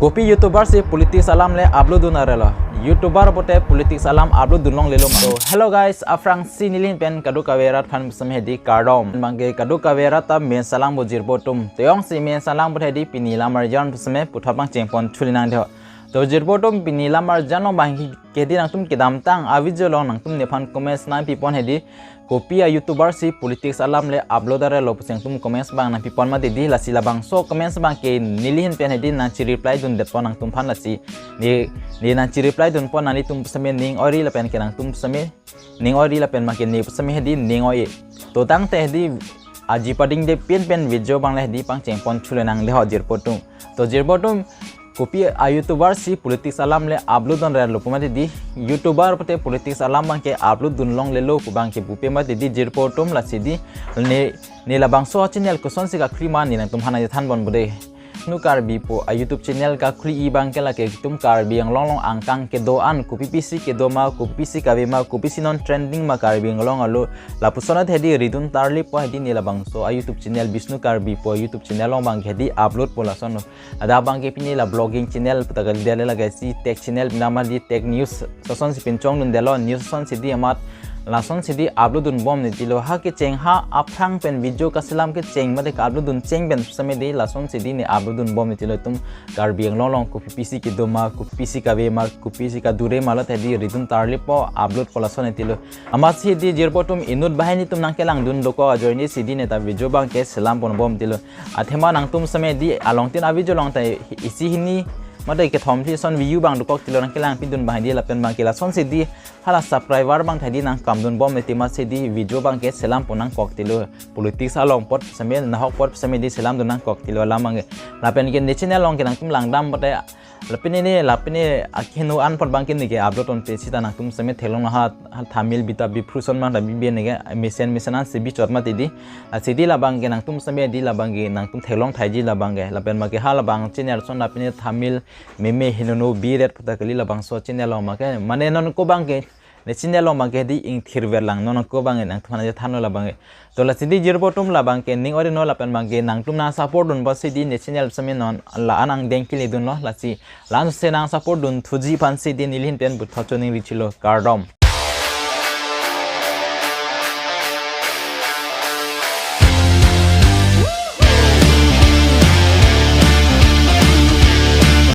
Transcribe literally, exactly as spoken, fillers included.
Kopi YouTuber si politics alam le upload dun arelo. YouTuber pote politics alam upload dun longlelo ma. So, hello guys, aphrangsi neli ahin pen kadokave arat aphan pusitame hedi kardom. Bangke kadokave arat ta men salang bo jirpo atum. Teyong si men salang bo hedi pini lam arjan pusitame puthot pangcheng pon thuli nang dei ho. To jirpo atum pini lam arjan along bangke hedi nangtum kedamtang a video along nangtum nephan comments nangpi pon hedi kopi a YouTuber si politics alam le upload arelo pusi nangtum comments abang nangpi pon mati hedi, lasi labangso comments abangke neli ahin pen hedi nangchi reply dundet pon nangtum aphan, lasi ne, ne nangchi reply dun pon nanglitum pusitame ning oi-ri lapen ke nangtum pusitame ning oi-ri lapen bangke ne pusitame hedi ning oi-e. To tangte hedi aji padingde pin pen video abang le hedi pangcheng pon thuli nang dei ho jirpo atum. To jirpo atum kopi a YouTuber si politics alam le upload dunrelo pu mati hedi, YouTuber pote politics alam bangke upload dun longlelo pu bangke pupe mati hedi jirpo atum, lasi hedi ne, ne labangso channel kosonsi kakhri ma ne nangtum aphan nangchethan pon bo dei. Bishnu Karbi pu a YouTube channel kakhri-i bangke lake itum Karbi Anglong along angkang kedo-an kopi pisi kedo ma, kopi pisi kave ma, kopi pisi non trending ma Karbi Anglong along, lapuson at hedi ridun tarlip po hedi ne labangso a YouTube channel Bishnu Karbi pu a YouTube channel along bangke hedi upload po lason lo. Ladak bangke pini la vlogging channel puta kali dele lake si tech channel nama hedi tech news lason si pinchong dundelo, news lason si hedi amat lason si hedi upload dun bom ne tilo, ha kecheng ha aphrang pen video kaselam kecheng mate ka-upload dun cheng pen pusitame hedi lason si hedi ne upload dun bom ne tilo, itum Karbi Anglong along kopi pisi kedo ma, kopi pisi kave ma, kopi pisi kadure ma, la hedi ridun tarlip po upload po lason ne tilo. Amatsi hedi jirpo atum inut banghini atum nangkelang dun dokok ajoine si hedi ne ta video bangke selam pon bom tilo. Athema nangtum pusitame hedi along tin a video along ta isi hini mate kethom si son view abang dokok tilo, nangkelang pidun banghini lapen bangke lason si hedi hala subscriber abang ta hedi nangkam dun bom ne tema si hedi video bangke selam pon nangkok tilo. Politics along apot pusitame, nahok apot pusitame hedi selam dun nangkok tilo alam bangke. Lapen ke ne channel along ke nangtum langdam pote, lapini ne, lapini akeheno an apot bangke ne ke upload ponpe seta nangtum pusitame theklong ha, ha Tamil bita bipruson mang ta bibi ne ke mesen mesen an si bichot mati hedi. Lasi hedi labangke nangtum pusitame hedi labangke nangtum theklong thaiji labangke. Lapen bangke ha labang channel son lapini Tamil meme henono biret puta kali labangso channel along make. Mane non ko bangke ne channel along bangke hedi ingthir verlang, non ko bangke nangtum aphan nangchethanlo labangke. To lasi hedi jirpo atum labangke ning oi-ri non lapen bangke nangtum nangsupport dun pusi hedi ne channel pusitame non la-an angdeng kili dunlo, lasi la-an si nangsupport dun thuji aphan si hedi neli ahin pen puthot choningri chilo, kardom.